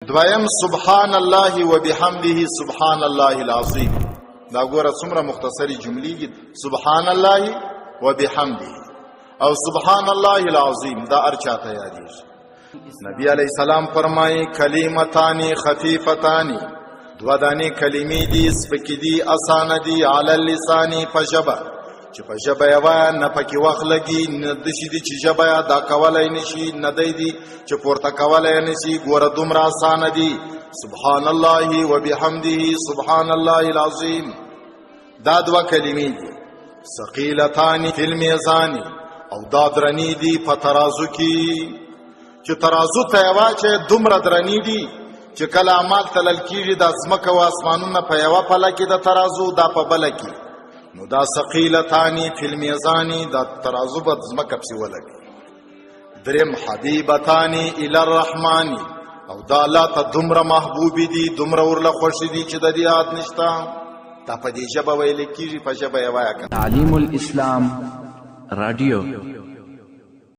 دویم سبحان الله وبحمده سبحان الله العظیم. دا ګوره څومره مختصری جملې دي، سبحان الله وبحمده او سبحان الله العظیم، دا ارچاته یادېږي. نبی علی السلام فرمایي کلمتان خفیفتان، دوا دانې کلمې دي، سپکې دي، اسانه دي، علی اللسان په ژبه، چې په ژبه یې وایه نه پکې وخت لګي، نه داسې دي چې ژبه یې ادا کولی نه شي، نه دی دي چې پورته کولی نه شي. ګوره دومره اسانه دي، سبحان الله وبحمده سبحان الله العظیم. دا دوه کلمې دي. ثقیلتان فی المیزان، او دا درنې دي په ترازو کې، چې ترازو ته یې واچوې دومره درنې دي چې کله اعمال تلل کېږي دا ځمکه او اسمانونه په یوه پله کې د ترازو، دا په بله کې. نو دا ثقیلتان فی المیزان، دا ترازو به ځمکه پسې ولګي. دریم حبیبتان الی الرحمن، او دا الله ته دومره محبوب دي، دومره ورله خوښ دي چې د دې یاد نشته. دا په دې ژبه ویل کېږي، په ژبه یې وایه که. تعلیم الاسلام رادیو.